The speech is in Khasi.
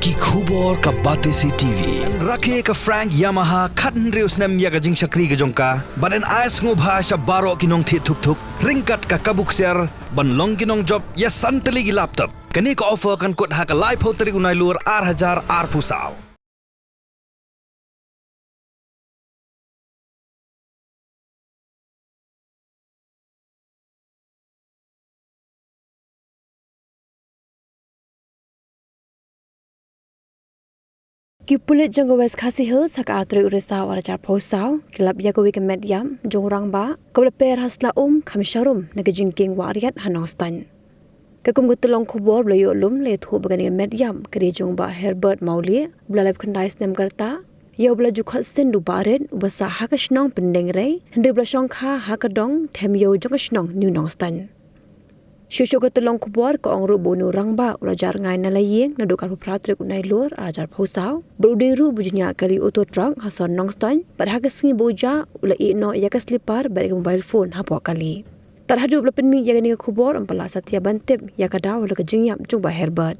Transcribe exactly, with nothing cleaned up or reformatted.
Ki khubor ka Batesi T V. Rakhe ka Frank Yamaha khathynriew snem ïa ka jingshakri ka jong ka, bad yn ai sngewbha sha baroh ki nongthied thuk thuk ryngkat ka kabu ksiar ban long ki nongjop ïa san tylli ki laptop. Kane ka offer kan kut ha ka laiphew tarik u Nailur ar hajar arphew saw. Ki pulit jong ka West Khasi Hills ha ka ar tarik u Risaw ar hajar arphew saw ki la ïap ïa kawei ka met ïap jong u rangbah kaba la per ha sla um kham sharum na ka jingkieng wah riat ha Nongstoiñ. Ka kum ka tyllong khubor ba la ïoh lum la ïathuh ba kane ka met ïap ka dei jong u Bah Herbert Mawlieh, uba la laiphew khyndai snem ka rta, ïa uba la ju khot sien da u Bah Rit, uba sah ha ka shnong Pyndengrei, hynrei uba la shongkha ha ka dong Themiew jong ka shnong New Nongstoiñ. Shuh shuh ka tyllong khubor ka ong ruh ba une u rangbah u la jah rngai na la ïing naduh ka arphew phra tarik u Nailur ar hajar arphew saw, bad u dei ruh uba ju ñiah kali auto truck ha sor Nongstoiñ, bad ha ka sngi ba u jah u la ïeh noh ïa ka slipar bad ïa ka mobile phone hapoh kali. Tad haduh ba la pynmih ïa kane ka khubor ym pat lah satia ban tip ïa ka daw halor ka jingïap jong u Bah Herbert.